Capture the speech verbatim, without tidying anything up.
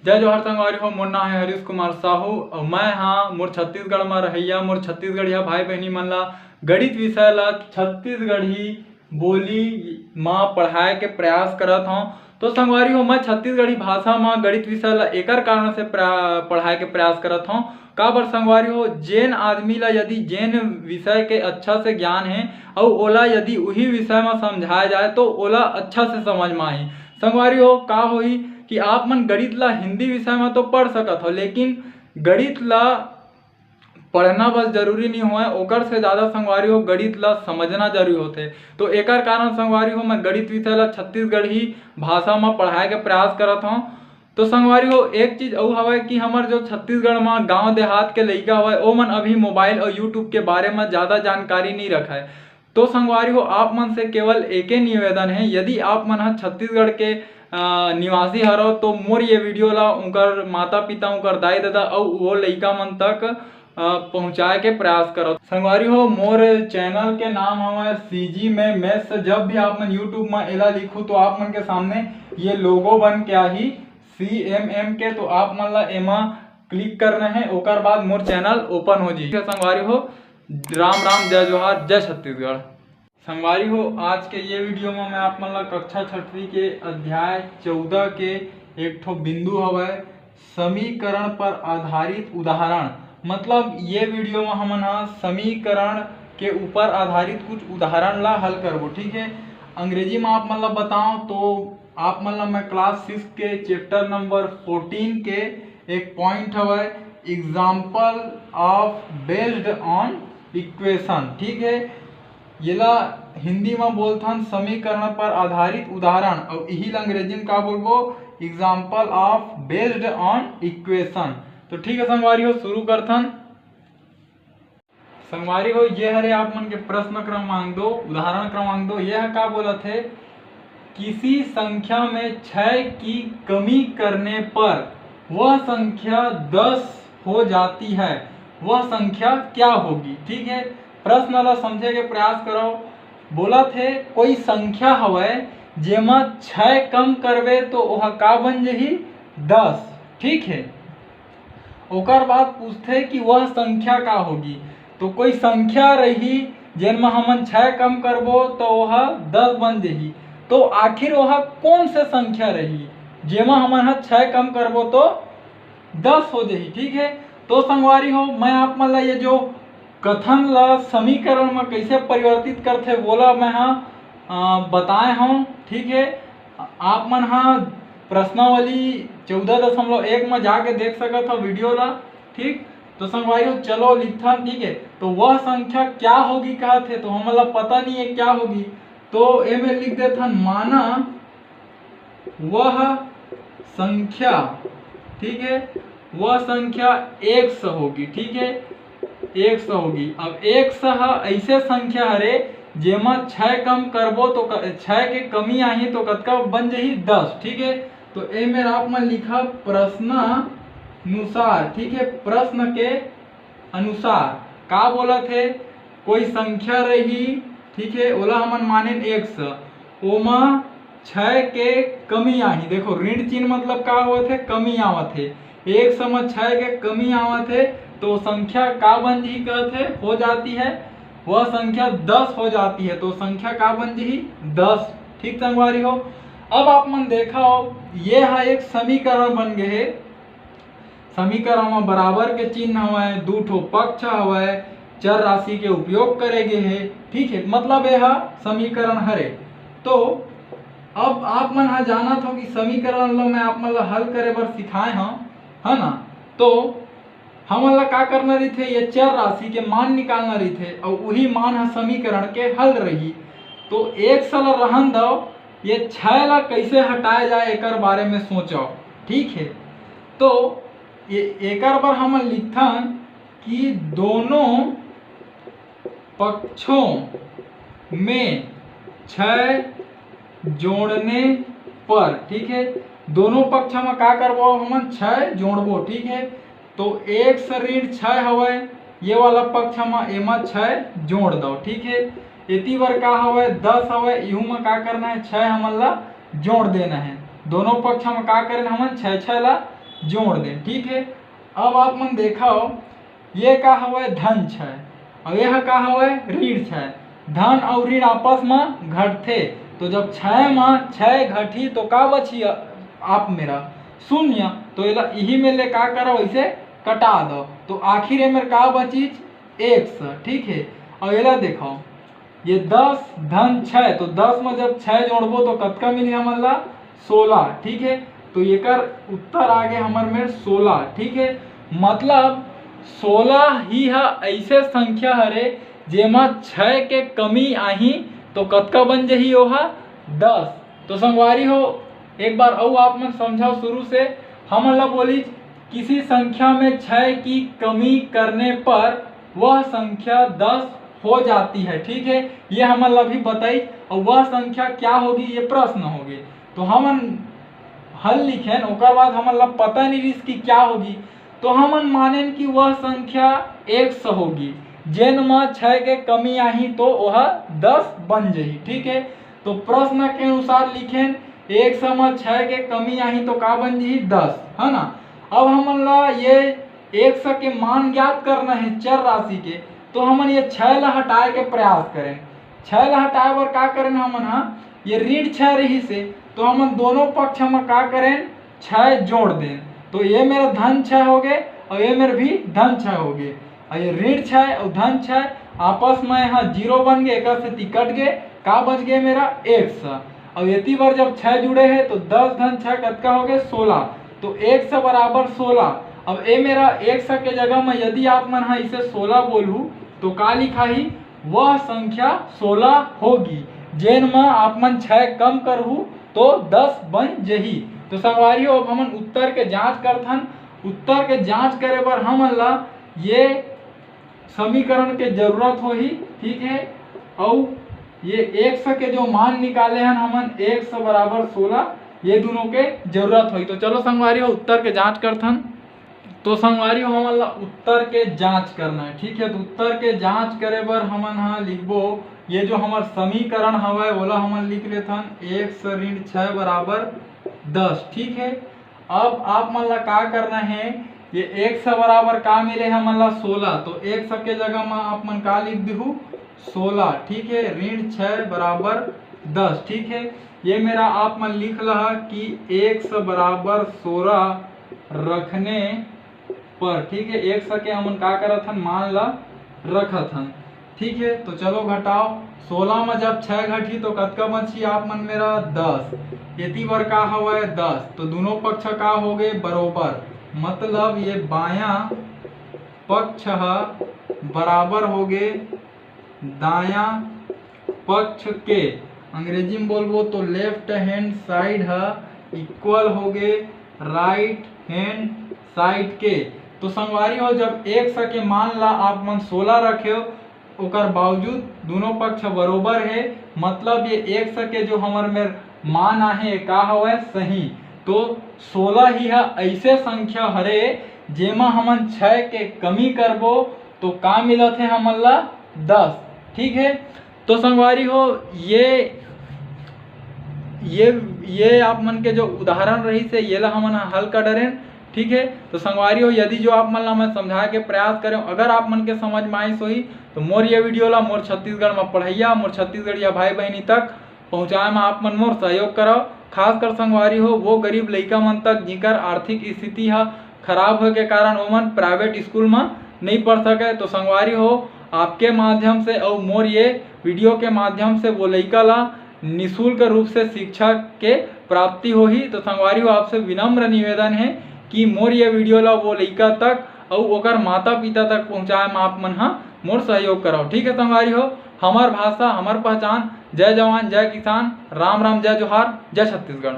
जय जोहार संगवारी हो, मोर नाम है हरीश कुमार साहू और मैं हाँ मोर छत्तीसगढ़ में रहैया, मोर छत्तीसगढ़िया भाई बहनी मन ला गणित विषय ला छत्तीसगढ़ी बोली मा पढ़ाए के प्रयास करत हौं। तो संगवारी हो, मैं छत्तीसगढ़ी भाषा मा गणित विषय ला एकर कारण से प्रा-, पढ़ाए के प्रयास करत हौं। काबर संगवारी हो, जेन आदमी ला यदि जेन विषय के अच्छा से ज्ञान है और ओला यदि उही विषय मा समझाया जाए तो ओला अच्छा से समझ मा आही। संगवारी हो, का होही कि आप मन गणित ला हिंदी विषय मा तो पढ़ सकत हो, लेकिन गणित ला पढ़ना बस जरूरी नहीं होय, ओकर से ज़्यादा संगवारी हो गणित ला समझना जरूरी होथे। तो एकर कारण संगवारी हो मैं गणित विषय ला छत्तीसगढ़ी भाषा मा पढ़ाए के प्रयास करत हौं। तो संगवारी हो, एक चीज अउ हवय कि हमर जो छत्तीसगढ़ मा गांव देहात के लइका हवय, ओमन अभी मोबाइल और YouTube के बारे मा ज़्यादा जानकारी नहीं रखय। तो संगवारी हो, आप मन से केवल एके निवेदन है, यदि आप मन ह छत्तीसगढ़ के, अ, निवासी हरव तो मोर ये वीडियो ला उनकर माता पिता, उनकर दाई ददा अउ वो लइका मन तक, अ, पहुँचाए के प्रयास करव। संगवारी हो, मोर चैनल के नाम हवय CG में Maths। जब भी आप मन YouTube में एला लिखू तो आप मन के सामने ये लोगो बन के आही CMM के, तो आप मन ला एमा क्लिक करना है, ओकर बाद मोर चैनल ओपन हो जाही। संगवारी हो, राम राम, जय जोहार, जय छत्तीसगढ़। संगवारी हो, आज के ये वीडियो में मैं आप मन ला कक्षा छठवीं के अध्याय चौदह के एक ठो बिंदु हवय, समीकरण पर आधारित उदाहरण। मतलब ये वीडियो में हमन हा समीकरण के ऊपर आधारित कुछ उदाहरण ला हल करबो, ठीक है। अंग्रेजी में आप मन ला बताओ तो आप मन ला मैं क्लास सिक्स के चैप्टर नंबर फोर्टीन के एक पॉइंट हवय, example of based on equation, ठीक है। येला हिंदी में बोलथन समीकरण पर आधारित उदाहरण, और यही ला अंग्रेजी में का बोलबो, example of based on equation। तो ठीक है संगवारी हो, शुरू करथन। संगवारी हो, ये हरे आप मन के प्रश्न क्रमांक दो, उदाहरण क्रमांक दो। ये ह का बोलत है, किसी संख्या में छः की कमी करने पर वह संख्या दस हो जाती है, वह संख्या क्या होगी? ठीक है, प्रश्न ला समझे के प्रयास करो। बोलत है कोई संख्या हवय जेमा छः कम करबे तो ओह का बन जही? दस। ठीक है, ओकर बाद पूछथे कि वह संख्या का होगी। तो कोई संख्या रही जेन म हमन छः कम करबो तो ओह दस बन जही। तो आखिर ओह कौन से संख्या रही जेमा हमन ह छः कम करबो तो दस हो जही? ठीक है, तो संगवारी हो, मैं आप मन ला ये जो कथन ला समीकरण म कैसे परिवर्तित करथे वोला मैं ह, अ, बताए हौं। ठीक है, आप मन ह प्रश्नावली चौदह दशमलव एक म जाके देख सकत हो वीडियो ला। ठीक, तो संगवारी हो, चलो लिखथन। ठीक है, तो वह संख्या क्या होगी कहत हे, तो हमन ला पता नहीं है क्या होगी, तो एमे लिख देथन, माना वह संख्या, ठीक है, वह संख्या एक्स होगी। ठीक है, एक्स होगी। अब एक्स ह ऐसे संख्या हरे जेमा छः कम करबो तो क-, छः के कमी आही तो कतका बन जही? दस। ठीक है, तो ए मेर आप मन लिखा प्रश्नानुसार। ठीक है, प्रश्न के अनुसार का बोलत हे, कोई संख्या रही, ठीक है, ओला हमन मानेन एक्स, ओमा छः के कमी आही। देखो, ऋण चिन्ह मतलब का होत हे? कमी आवत हे। एक्स म छः के कमी आवत हे, तो संख्या का बन जही कहत हे? हो जाती है, वह संख्या दस हो जाती है, तो संख्या का बन जही? दस। ठीक संगवारी हो, अब आप मन देखा हो, ये हा एक समीकरण बन गए हे। समीकरण में बराबर के चिन्ह हवय, दू ठो पक्ष हवय, चर राशि के उपयोग करे गे हे। ठीक है, मतलब ये हा समीकरण हरे। तो अब आप मन हा जानत हो कि समीकरण ला मैं आप मन ला हल करे बर सिखाए हौं, है ना? तो हमन ला का करना रहिथे, ये चर राशि के मान निकालना रहिथे, और वही मान ह समीकरण के हल रही। तो एक्स ला रहन दव, ये छः ला कैसे हटाया जाए, एकर बारे में सोचव। ठीक है, तो ये, एकर बर हमन लिखथन कि दोनों पक्षों में छः जोड़ने पर, ठीक है, दोनों पक्ष में का करबो हमन? छः जोड़बो। ठीक है, तो एक्स ऋण छः हवय, ये वाला पक्ष में एमा छः जोड़ दव। ठीक है, एती बर का हवय? दस हवय, इहू में का करना है? छः हमन ला जोड़ देना है। दोनों पक्ष में का करेन हमन? छः छः ला जोड़ देन। ठीक है, अब आप मन देखव, ये का हवय? धन छै, अउ ये ह का हवय? ऋण छै। धन अउ ऋण आपस म घटथे, तो जब छै म छै घटही तो का बचही? आप मेरा शून्य। तो एला इही में ले का करव? इसे कटा दो, तो आखिर एमेर का बचिस? एक्स। ठीक है, अउ एला देखव, ये दस धन छै, तो दस में जब छै जोड़बो तो कतका मिली हमन ला? सोलह। ठीक है, तो एकर उत्तर आगे हमर मेर सोलह। ठीक है, मतलब सोलह ही ह ऐसे संख्या हरे जेमा छै के कमी आही तो कतका बन जही? ओहा दस। तो संगवारी हो, एक बार अउ आप मन समझव शुरू से। हमन ला बोलिस, किसी संख्या में छः की कमी करने पर वह संख्या दस हो जाती है। ठीक है, ये हमन ला भी बताई, और वह संख्या क्या होगी, ये प्रश्न होगे। तो हमन हल लिखेन, ओकर बाद हमन ला पता नहीं रिस कि क्या होगी, तो हमन मानेन कि वह संख्या एक्स होगी, जेन म छः के कमी आही तो वह दस बन जही। ठीक है, तो प्रश्न के अनुसार लिखेन, एक्स म छः के कमी आही तो का बन जही? दस, है ना। अब हमन ला ये एक्स के मान ज्ञात करना है चर राशि के, तो हमन ये छः ला हटाए के प्रयास करें। छः ला हटाए बर का करें हमन हा? ये ऋण छः रहिस हे, तो हमन दोनों पक्ष म का करें? छः जोड़ दें, तो ये मेरा धन छः हो गए और ये मेरा भी धन छः हो गए। और ये ऋण छः और धन छः आपस में यहाँ जीरो बन गए, एक से कट गए, का बच गए मेरा? एक्स। और एती बर जब छः जुड़े हैं तो दस धन छः कतका हो गए? सोलह। तो एक्स बराबर सोलह। अब ए मेरा एक्स के जगह में यदि आप मन हा इसे सोलह बोलहू तो का लिखाही? वह संख्या सोलह होगी, जेन म आप मन छः कम करहू तो दस बन जही। तो संगवारी हो, अब हमन उत्तर के जांच करथन। उत्तर के जांच करे बर हमन ला ये समीकरण के जरूरत होही। ठीक है, अउ ये एक्स के जो मान निकाले हन हमन, एक्स बराबर सोलह, ये दोनों के जरूरत होही। तो चलो संगवारी हो, उत्तर के जांच करथन। तो संगवारी हो, हमन ला उत्तर के जांच करना है। ठीक है, तो उत्तर के जांच करे बर हमन हा लिखबो, ये जो हमर समीकरण हवय ओला हमन लिख लेथन, एक्स ऋण छः बराबर दस। ठीक है, अब आप मन ला का करना है, ये एक्स बराबर का मिले हमन ला? सोलह। तो एक्स के जगह में आप मन का लिख दिहू? सोलह। ठीक है, ऋण छः बराबर दस। ठीक है, ये मेरा आप मन लिख लहा कि एक्स बराबर सोलह रखने पर, ठीक है, एक्स के हमन का करत हन? मान ला रखत हन। ठीक है, तो चलो घटाओ, सोलह में जब छः घटी तो कतका बची आप मन मेरा? दस। एती बर का हवय? दस। तो दोनों पक्ष का हो गए? बरोबर। मतलब ये बायां पक्ष ह बराबर हो गए दायां पक्ष के, अंग्रेजी में बोलबो तो लेफ्ट हैंड साइड ह इक्वल हो गए राइट हैंड साइड के। तो संगवारी हो, जब एक्स के मान ला आप मन सोलह रखे हो, ओकर बावजूद दोनों पक्ष बरोबर है, मतलब ये एक्स के जो हमर मेर मान आहे, ये का हवय? सही। तो सोलह ही ह ऐसे संख्या हरे जेमा हमन छः के कमी करबो तो का मिलत है हमन ला? दस। ठीक है, तो संगवारी हो, ये ये ये आप मन के जो उदाहरण रहिस हे, ये ला हमन ह हल कर डरेन। ठीक है, तो संगवारी हो, यदि जो आप मन ला मैं समझाए के प्रयास करें, अगर आप मन के समझ में आइस होही, तो मोर ये वीडियो ला मोर छत्तीसगढ़ में पढ़ैया, मोर छत्तीसगढ़िया भाई बहिनी तक पहुँचाए में आप मन मोर सहयोग करव। खासकर संगवारी हो, वो गरीब लइका मन तक, जिकर आर्थिक स्थिति ह खराब होए के कारण ओमन प्राइवेट स्कूल म नहीं पढ़ सके। तो संगवारी हो, आपके माध्यम से अउ मोर ये वीडियो के माध्यम से वो लइका ला निशुल्क रूप से शिक्षा के प्राप्ति होही। तो संगवारी हो, आपसे विनम्र निवेदन है कि मोर ये वीडियो ला वो लइका तक अउ ओकर माता पिता तक पहुँचाए म आप मन ह मोर सहयोग करव। ठीक है संगवारी हो, हमर भाषा, हमर पहचान। जय जवान, जय किसान, राम राम, जय जोहार, जय छत्तीसगढ़।